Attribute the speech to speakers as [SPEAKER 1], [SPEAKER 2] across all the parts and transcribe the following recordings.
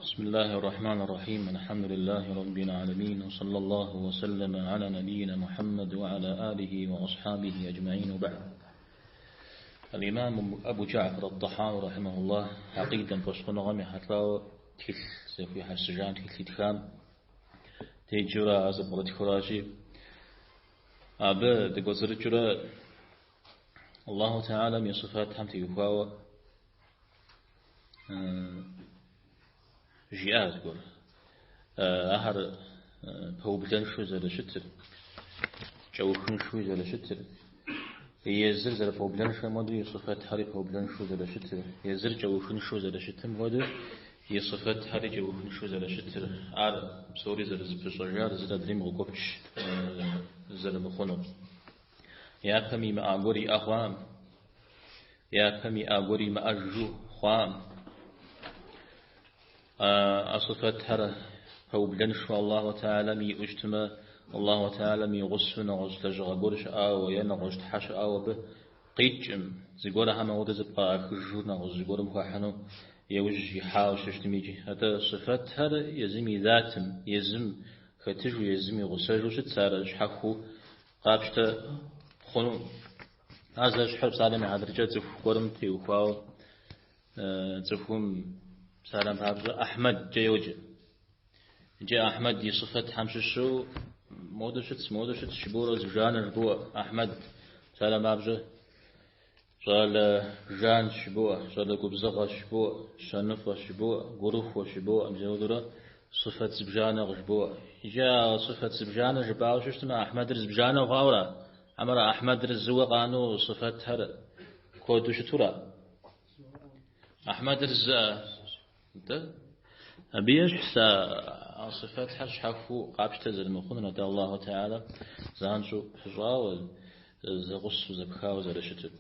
[SPEAKER 1] بسم الله الرحمن الرحيم الحمد لله رب العالمين وصلى الله وسلم على نبينا محمد وعلى آله وأصحابه أجمعين وبعد الإمام أبو جعفر الطحاوي رحمه الله عقيدة فشخنغم يحتلاو تخل زفي حسجان تخل تخام теджурэ ар зэпкърытхуращи, абы дыкӏуэцӏрыкӏыурэ Аллаху Теалэм и сыфэтхэм теухуауэ жиӏа зыгуэр. Ахэр пэублэншэу зэрыщытыр, кӏэухыншэуи зэрыщытыр, езыр зэрыпэублэншэм хуэдэу и сыфэтхэри пэублэншэу зэрыщытыр, езыр кӏэухыншэу зэрыщытым хуэдэу и сыфэтхэри кӏэухыншэу зэрыщытыр, ар псори зэрызэпыщӏэжар зыр адрейм къыгуэпч зэрымыхъунур. Япэм имыӏа гуэр иӏэ хъуам, япэм иӏа гуэр имыӏэжу хъуам, а сыфэтхэр пэублэншэу Аллаху Теалэм иӏэу щытмэ, Аллаху Теалэм и гъусэу нэгъуэщӏ лэжьыгъэ гуэр щыӏауэ е нэгъуэщӏ тхьэ щыӏауэ абы къикӏым, зыгуэрхэм ауэдэ зэпкърахыжу нэгъуэщӏ зыгуэрым хуахьыну яужь ихьауэ щыщытым икӏи. Атӏэ сыфэтхэр езым и затым, езым хэтыжу, езым и гъусэжу щытщ, ар щхьэхуэу къапщтэ хъуну. Ар зэщхьыр псалъэм и хьэтыркӏэ цӏыху гуэрым теухуауэ цӏыхум псалъэм папщӏэ Ахьмэдкӏэ йоджэ. Иджы Ахьмэд и сыфэтхэм щыщу модэу щытщ, модэу щытщ жыбоӏэурэ зыбжанэ жыбоӏэ. Ахьмэд псалъэм папщӏэ щӏалэ жанщ жыбоӏэ, щӏалэ губзыгъэщ жыбоӏэ, щэныфӏэщ жыбоӏэ, гурыхуэщ жыбоӏэ, мис ауэдэурэ сыфэт зыбжанэ къыжыбоӏэ. Иджы а сыфэт зыбжанэ жыпӏауэ щытмэ, Ахьмэдыр зыбжанэ хъуауэра? Хьэмэрэ Ахьмэдыр зыуэ къанэу сыфэтхэр куэду щытура? Ахьмэдыр зы нтӏэ. Абы ещхьщ а сыфэтхэр щхьэхуэу къапщтэ зэрымыхъунур, атӏэ Аллаху Теалэм занщӏэу пыщӏауэ, зэгъусэу, зэпхауэ зэрыщытыр.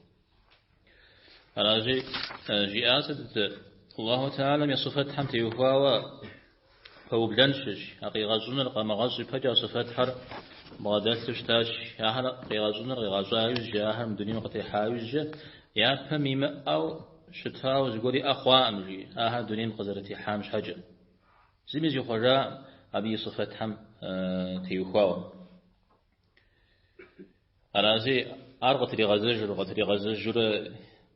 [SPEAKER 1] Аращи, жиӏащ сыт Аллаху Теалэм и сыфэтхэм теухуауэ пэублэншэщ, а къигъэщӏыныр къамыгъэщӏ ипэкӏэ а сыфэтхэр бгъэдэлъу щытащ. Ахэр къигъэщӏыныр къигъэщӏа иужькӏэ, ахэр мы дунейм къытехьа иужькӏэ, япэм имыӏэу щытауэ зыгуэр иӏэ хъуакъым, жи, ахэр дунейм къызэрытехьам щхьэкӏэ. Зыми зихъуэжакъым абы и сыфэтхэм теухуауэ. Аращи, ар къытригъэзэжурэ, къытригъэзэжурэ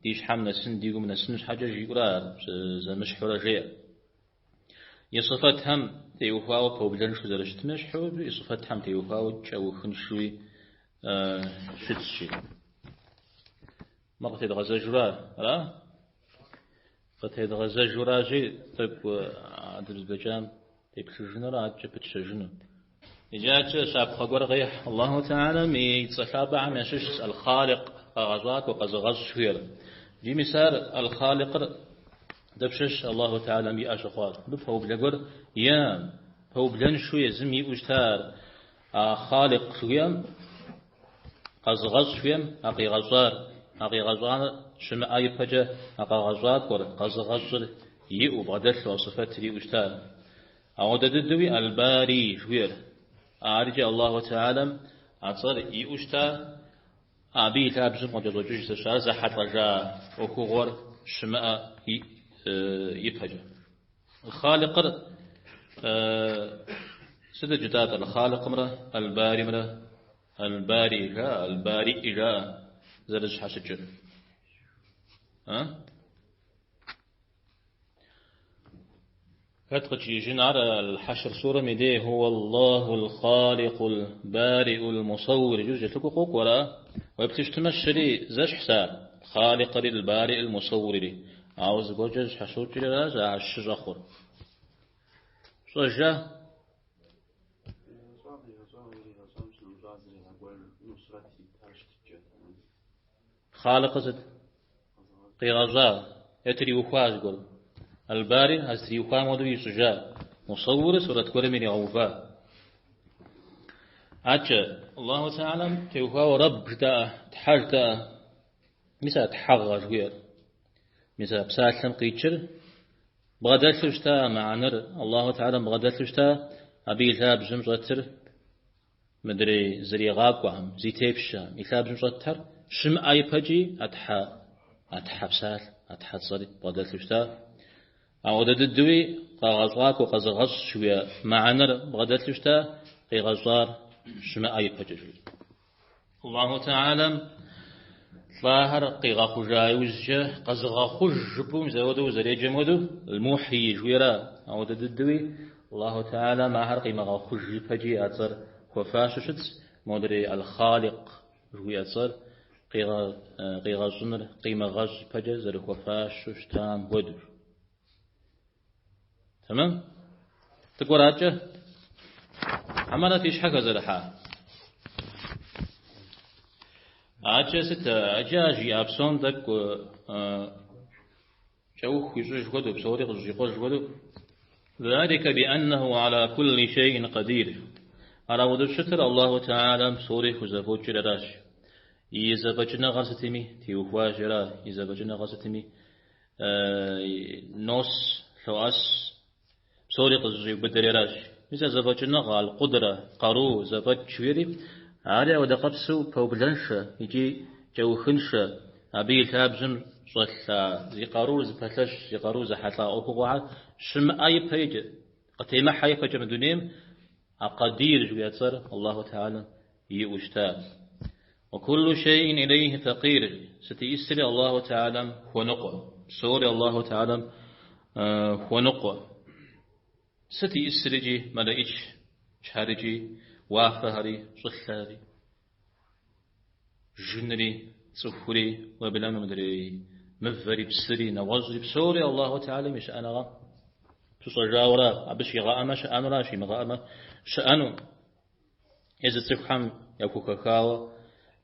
[SPEAKER 1] ди щхьэм нэсын, ди гум нэсын щхьэкӏэ жиӏэурэ ар зэмыщхьурэ жеӏэ. И сыфэтхэм теухуауэ пэублэншэу зэрыщытым ещхьу, и сыфэтхэм теухуауэ кӏэухыншэуи щытщи. Мыр къытедгъэзэжурэ, ара? Къытедгъэзэжуращи, тӏэкӏу дыздэкӏам теплъыжынурэ адэкӏэ пытщэжыну. Иджы адэкӏэ щапхъэ гуэр къехь. Аллаху Теалэм и цӏэ лъапӏэхэм ящыщщ Аль-Хъаликъ, къэгъэщӏакӏуэ, къэзыгъэщӏ жиӏэр. Иджы мис ар Аль-Хъаликъыр дапщэщ Аллаху Теалэм иӏэ щыхъуар? Абы пэублэ гуэр е пэублэншэу езым иӏэу щыта ар а Хъаликъ жыхуиӏэм, къэзыгъэщӏ жыхуиӏэм, а къигъэщӏар, а къигъэщӏар щымыӏэ ипэкӏэ а къэгъэщӏакӏуэр, къэзыгъэщӏыр иӏэу, бгъэдэлъу, а сыфэтыр иӏэу щыта. Ауэдэ дыдэуи Аль-Бари жыхуиӏэр. Арикӏи Аллаху Теалэм а цӏэр иӏэу щыта, абы и лъабжьэм къыкӏэщӏэкӏыж зэщ, ар зэхьэлӏэжа ӏуэхугъуэр щымыӏэ ипэкӏэ. Аль-Хъаликъыр сытыт жытӏат Аль-Хъаликъымрэ Аль-Баримрэ? Аль-Бари жаӏэ, Аль-Бариӏ жаӏэ зэрызэщхьэщыкӏыр. А? Хэт къыджиӏэжын ар Аль-Хьэшр сурэм и дей Хуа Аллаху аль-Хъаликъу аль-Бариӏу аль-Мусауир жиӏэу зэкӏэлъыкӏуэу къокӏуэ, ара? Уеплъу щытмэ, щыри зэщхьщ ар, Хъаликъри, аль-Бариӏ, аль-Мусауири. Ауэ зыгуэркӏэ зэщхьэщокӏри аращ ахэр щы щӏэхъур. Пщӏэжа? Хъаликъыр сыт? Къигъэщӏа е триухуа зыгуэр. Аль-Бари а зытриухуам хуэдэу ищӏыжа. Мусауирыр сурэт гуэрым иригъэува. Адэкӏэ, Аллаху Теалэм теухуауэ Рэб жытӏа, Тхьэ жытӏа. Мис а тхьэгъэ жыхуиӏэр. Мис а псалъэм къикӏыр бгъэдэлъу щыта а мыхьэнэр, Аллаху Теалэм бгъэдэлъу щыта, абы и лъабжьэм щӏэтыр мыдрей зэригъакӏуэхэм, зи тепщэхэм, и лъабжьэм щӏэтхэр щымыӏэ ипэкӏи а тхьэ, а тхьэ псалъ, а тхьэ цӏэри бгъэдэлъу щыта. Ауэдэ дыдэуи къэгъэщӏакӏуэ, къэзыгъэщӏ жыхуиӏэ мыхьэнэр бгъэдэлъу щыта, къигъэщӏар щымыӏэ ипэкӏэ жи. Аллаху Тэхьэлам лӏахэр къигъэхъужа иужькӏэ къэзыгъэхъуж жыпӏэу мис ауэдэу узэреджэм хуэдэу Аль-Мухьи жыхуиӏэра. Ауэдэ дыдэуи Аллаху Тэхьэлам ахэр къимыгъэхъуж ипэкӏи а цӏэр хуэфащэу щытщ, модрей Аль-Хъаликъ жыхуиӏэ цӏэр къигъэщӏыныр къимыгъэщӏ ипэкӏэ зэрыхуэфащэу щытам хуэдэу. Тэмэм? Тӏыкӏуэракӏэ? Хьэмэрэ фи щхьэ хэзэрыхьа? Акӏэ сыт? Акӏэ а жиӏа псом тӏэкӏу кӏэух ищӏыж хуэдэу, псори къыщӏикъуэж хуэдэу. ذلك بأنه على كل شيء قدير. Ар ауэдэу щытыр Аллаху Тэхьэлам псори хузэфӏокӏыр аращ. И зэфӏэкӏыныгъэр сытми теухуащ ара, и зэфӏэкӏыныгъэр сытми нос, лъоӏэс, псори къызэщӏиубыдэри аращ. Мис а зэфӏэкӏыныгъэ, аль-къудра, къару, зэфӏэкӏ жиӏэри, ари ауэдэ къабзэу пэублэншэ икӏи кӏэухыншэ, абы и лъабжьэм щӏэлъ а зи къарур зыпэлъэщ, зи къарур зэхьэлӏа ӏуэхугъуэхэр щымыӏэ ипэ икӏэ, къытемыхьэ ипэкӏэ мы дунейм, а къадир жыхуиӏэ цӏэр Аллаху Тэхьэлам иӏэу щыта. Уа куллу шейин илейхи факъир, сыт иӏысри Аллаху Тэхьэлам хуэныкъуэ, псори Аллаху Тэхьэлам хуэныкъуэ. Сыт иӏысри икӏи мэлэӏичхэри икӏи уафэхэри, щӏылъэри, жынри, цӏыхури, уеблэмэ мыдрей мывэри, псыри, нэгъуэщӏри, псори Аллаху Тэхьэлам и щыӏэныгъэм пыщӏэжауэра, абы щигъэӏэмэ щыӏэнура, щимыгъэӏэмэ щыӏэну. Езы цӏыхухэм яхухэхауэ,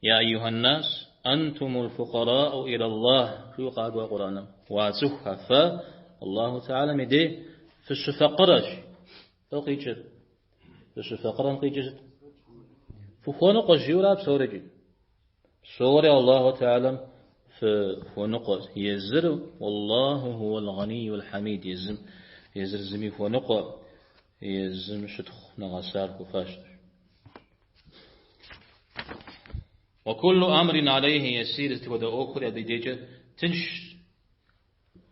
[SPEAKER 1] Я айюхьэн-нас, антумул фукъараӏу илаллах, жиӏэу къакӏуэ Къурӏэным. Уа цӏыхухэ, фэ Аллаху Тэхьэлам и дей фыщыфакъырэщ. Лӏо къикӏыр? Фыщыфакъырэм къикӏыр сыт? Фыхуэныкъуэщ жиӏэура псорикӏи. Псори Аллаху Тэхьэлам фыхуэныкъуэщ. Езыр Уаллаху хуал гъэниюл хьэмид, езым езыр зыми хуэныкъуэ. Езым щытхъу нэгъэсар хуэфащэщ. Уа куллу амрин алейхи ясир сыт хуэдэ ӏуэхури абы и дежкӏэ тыншщ.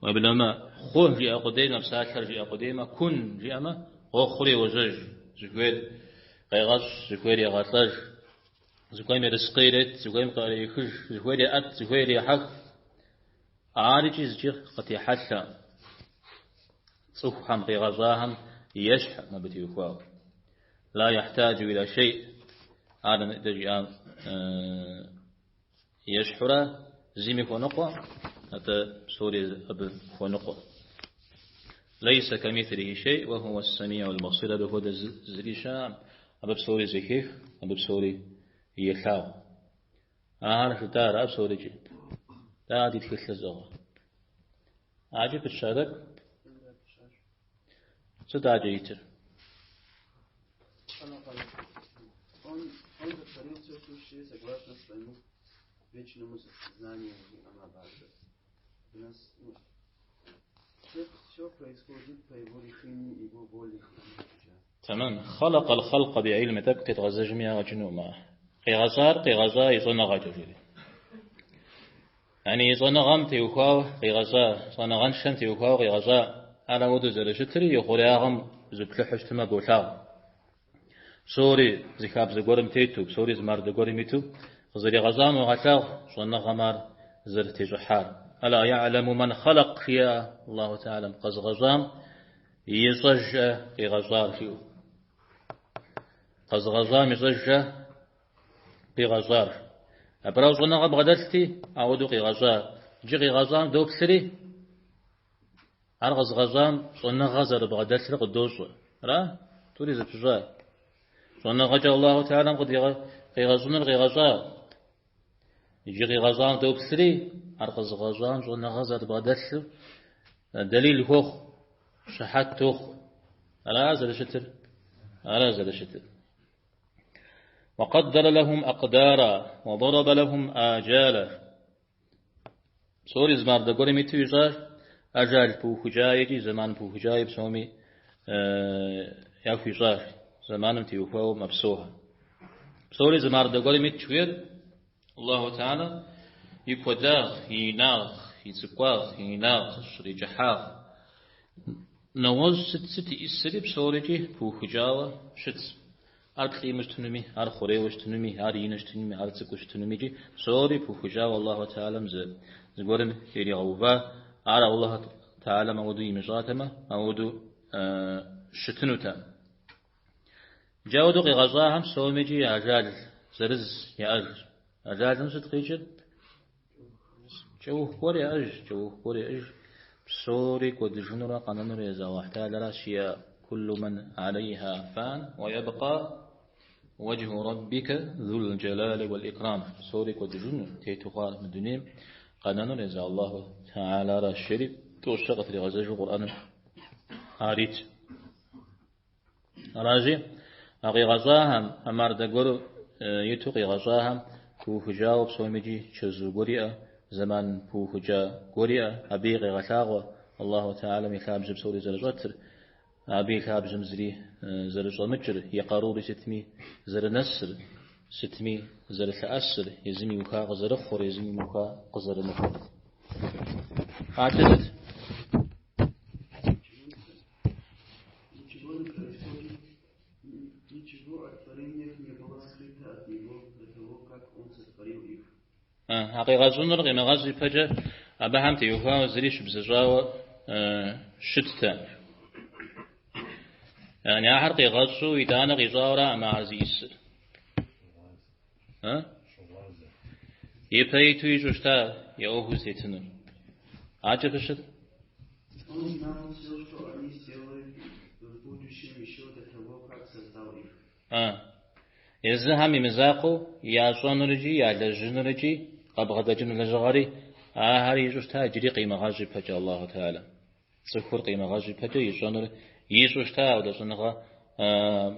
[SPEAKER 1] Уеблэмэ, хъу жиӏэ къудеймэ, псалъэр жиӏэ къудеймэ, кун жиӏэмэ, къохъури йожьэж, зыхуейр къегъэщӏ, зыхуейр егъэлӏэж, зыхуейм ерыскъы ирет, зыхуейм къыӏэрехыж, зыхуейр еӏэт, зыхуейр ехьэх. Ар икӏи зыкӏи къытехьэлъэ. Цӏыхухэм къигъэщӏахэм ещхьэкъым абы теухуауэ. Ла яхьтаджу иля шей. Ар дэ жиӏам ещхьурэ зыми хуэныкъуэ, атӏэ псори абы хуэныкъуэ. Лейсэ камитhlихи шей, уа хуа ас-самиу аль-басир. Абы хуэдэ зыри щыӏэкъым. Абы псори зэхех, абы псори елъагъу. Ахэр жытӏар, ар псорикӏи. Дэ ди тхылъыр зыӏыгъыр. Адэкӏэ пытща тӏэкӏу. Сыт адэкӏэ итыр?
[SPEAKER 2] Он сотворил все сущее согласно своему вечному знанию. У нас, ну, все происходит по его решению, его воле.
[SPEAKER 1] Тэмэм. Хъалакъ ал-хъалкъэ би'илми тӏэкӏу къедгъэзэжми ягъэ кӏынукъым. Къигъэщӏар къигъэщӏа и щӏэныгъэкӏэ, жери. Яни и щӏэныгъэм теухуауэ къигъэщӏа, щӏэныгъэншэм теухуауэ къигъэщӏа, ар ауэдэу зэрыщытри и хъуреягъым зуплъыхьу щытмэ болъагъу. Псори зы хабзэ гуэрым тету, псори зы мардэ гуэрым иту къызэригъэщӏам уегъэлъагъу щӏэныгъэм ар зэрытещӏыхьар. Ала я'лэму мэн хъалакъ, жиӏэ Аллаху Тэхьэлам, къэзыгъэщӏам ищӏэжкӏэ къигъэщӏар, жиӏэу. Къэзыгъэщӏам ищӏэжкӏэ къигъэщӏар. Абырауэ щӏэныгъэ бгъэдэлъти, ауэдэу къигъэщӏа. Иджы къигъэщӏам доплъри, ар къэзыгъэщӏам щӏэныгъэ зэрыбгъэдэлъыр къыдощӏэ. Ара? Тӏури зэпыщӏа. Щӏэныгъэкӏэ Аллаху Тэхьэлам къигъэщӏыныр къигъэщӏа. Иджы къигъэщӏам доплъри, ар къэзыгъэщӏам щӏэныгъэ зэрыбгъэдэлъыр дэлил хуохъу, щыхьэт тохъу. Ара зэрыщытыр? Ара зэрыщытыр? Уакъэддэрэ лэхум акъдара, уадэрэбэ лэхум аджала. Псори зы мардэ гуэрым иту ищӏащ, ажал пыухыкӏа икӏи зэман пыухыкӏаи псоми яхуищӏащ, зэманым теухуауэ мэпсэухэр. Псори зы мардэ гуэрым ит жыхуиӏэр Аллаху Тэхьэлэ и куэдагъ, и инагъ, и цӏыкӏуагъ, и инагъ, и кӏыхьагъ. Нэгъуэщӏ сыт сыт иӏысри псорикӏи пыухыкӏауэ щытщ. Ар плӏимэу щытынуми, ар хъурейуэ щытынуми, ар ину щытынуми, ар цӏыкӏуу щытынуми икӏи псори пыухыкӏауэ Аллаху Тэхьэлам зыгуэрым иригъэува. Ар Аллаху Тэхьэлам ауэдэу имыщӏатэмэ, ауэдэу щытынутэкъым. Иджы ауэдэу къигъэщӏахэм псомикӏи ажал зырыз яӏэжщ. Ажалым сыт къикӏыр? Кӏэух гуэр яӏэж, кӏэух гуэр яӏэж. Псори кӏуэдыжынурэ къэнэнур езы Аллахь Тэхьэларащ, я куллу мэн алейха фан уа ябкъа уэджху раббика зул джалали уал икрам. Псори кӏуэдыжыну тету хъуар мы дунейм къэнэнур езы Аллаху Тэхьэларащ, жери тӏэу-щэ къытригъэзэжу Къурӏэным ар ит. Аращи, а къигъэщӏахэм, а мардэ гуэру иту къигъэщӏахэм пыухыкӏауэ псомикӏи чэзу гуэр иӏэ, зэман пыухыкӏа гуэр иӏэ, абыи къегъэлъагъуэ Аллаху Тэхьэлам и лъабжьэ псори зэрыщӏэтыр, абы и лъабжьэм зыри зэрыщӏэмыкӏыр, и къарури сытми зэрынэсыр, сытми зэрылъэӏэсыр, езым иуха къызэрыхъур, езым имыуха къызэрымыхъур. Адэкӏэ сыт?
[SPEAKER 2] Ничего не происходит, ничего о творениях не было скрыто от него до того, как он сотворил их.
[SPEAKER 1] А къигъэщӏынур къимыгъэщӏ ипэкӏэ абыхэм теухуауэ зыри щыбзыщӏауэ щыттэкъым. Яни ахэр къигъэщӏу итӏанэ къищӏауэраӏым ахэр зиӏысыр. Ипэ иту ищӏу щыта я ӏуэхур зытетынур. Адэкӏэ пыщэт.
[SPEAKER 2] Он знал все, что они сделают в будущем еще до того, как создал их.
[SPEAKER 1] Езыхэм имызакъуэу ящӏэнур икӏи ялэжьынур икӏи къабгъэдэкӏыну лэжьыгъэри ахэр ищӏу щыта иджыри къимыгъэщӏ ипэкӏэ Аллаху Тэхьэлам. Цӏыхур къимыгъэщӏ ипэкӏэ ищӏэнур ищӏу щыта, ауэдэ щӏэныгъэ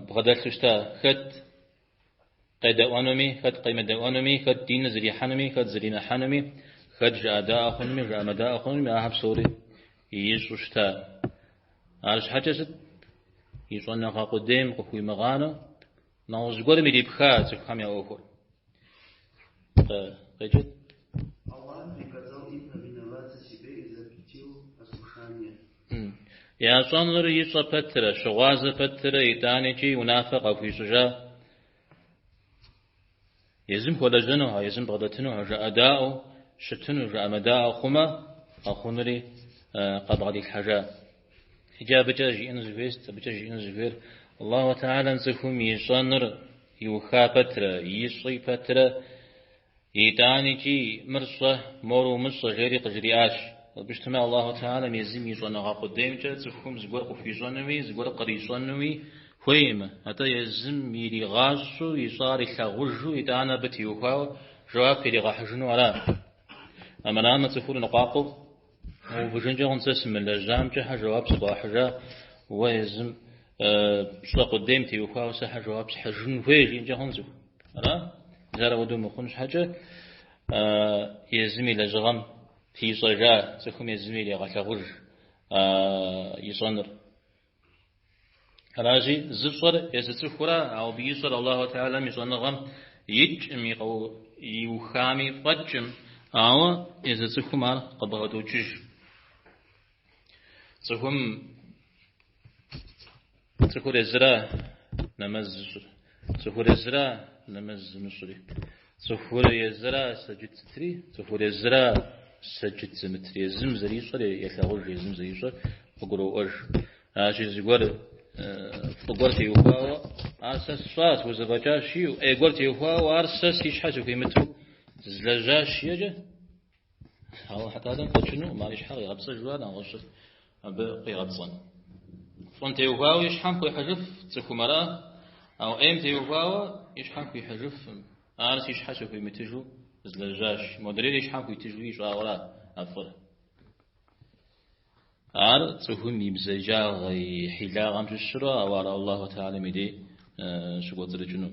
[SPEAKER 1] бгъэдэлъу щыта. Хэт къедэӏуэнуми, хэт къемыдэӏуэнуми, хэт диныр зрихьэнуми, хэт зримыхьэнуми, хэт жыӏэдаӏуэ хъунуми, жыӏэмыдаӏуэ хъунуми, ахэр псори ищӏу щыта. Арщхьэкӏэ сыт и щӏэныгъэ къудейм къыхуимыгъанэу нэгъуэщӏ зыгуэрым ирипха цӏыхухэм я ӏуэхур? Къеджэт.
[SPEAKER 2] Аллах приказал им повиноваться себе и запретил ослушание.
[SPEAKER 1] Ящӏэнур ищӏэ пэтрэ, щыгъуазэ пэтрэ, итӏаникӏи унафэ къахуищӏыжа. Езым хуэлэжьэнухэ, езым бгъэдэтынухэ, жыӏэдаӏуэу щытыну, жыӏэмыдаӏуэ хъумэ, къэхъунури къабгъэдилъхьэжа. Иджы абыкӏэ жиӏэну зыхуейр сыт, абыкӏэ жиӏэну зыхуейр Аллаху Тэхьэлам цӏыхум ищӏэнур иуха пэтрэ, ищӏи пэтрэ, Итӏаникӏи мыр щӏэ, мор умыщӏэ, жери къыжриӏащ. Абы щытмэ, Аллаху Тэхьэлам езым и щӏэныгъэ къудеймкӏэ цӏыхум зыгуэр къыхуищӏэнуи, зыгуэр кърищӏэнуи хуейкъым. Атӏэ езым иригъащӏэу, ищӏар илъагъужу, итӏанэ абы теухуауэ жэуап иригъэхьыжыну ара. Амырамэ цӏыхур ныкъуакъуэу увыжынкӏэ хъун, сэ сымылэжьамкӏэ щхьэ жэуап сыбогъэхьыжа, уэ езым пщӏэ къудейм теухуауэ сэ щхьэ жэуап схьыжын хуей, жиӏэнкӏэ хъун цӏыху. Ара? Мис ар ауэдэу мыхъун щхьэкӏэ езым и лэжьыгъэм пищӏэжа цӏыхум езым ирегъэлъагъуж ищӏэнур. Аращи, зыщӏэр езы цӏыхура, ауэ абы ищӏэр Аллаху Тэхьэлам и щӏэныгъэм икӏым, иухами фӏэкӏым, ауэ езы цӏыхум ар къыбгъэдокӏыж. Цӏыхум цӏыхур езыра нэмэз зыщӏыр, цӏыхур езыра нэмэз зымыщӏри, цӏыхур езыра сэджыт зытри, цӏыхур езыра сэджыт зымытри, езым зэрищӏэр елъагъуж, езым зэрищӏэр къыгуроӏуэж. Аращи, зыгуэр фӏы гуэр теухуауэ ар сэ сщӏа, схузэфӏэкӏащ жиӏэу, ӏей гуэр теухуауэ ар сэ си щхьэ сыхуимыту злэжьащ жиӏэкӏэ, Алыхь Тэхьэлам фӏэкӏынукъым, ар и щхьэ къигъэпцӏэжу ара нэгъуэщӏыр абы къигъэпцӏэн. Фӏым теухуауэ и щхьэм хуихьыжыф цӏыхум ара, ауэ ӏейм теухуауэ и щхьэм хуихьыжыфым, ар си щхьэ сыхуимытыжу злэжьащ, модрейр и щхьэм хуитыжу ищӏауэ ара а фӏыр. Ар цӏыхум и бзаджагъэ, и хьилагъэм щыщурэ, ауэ ар Аллаху Тэхьэлам и дей щыкӏуэцӏрыкӏыну.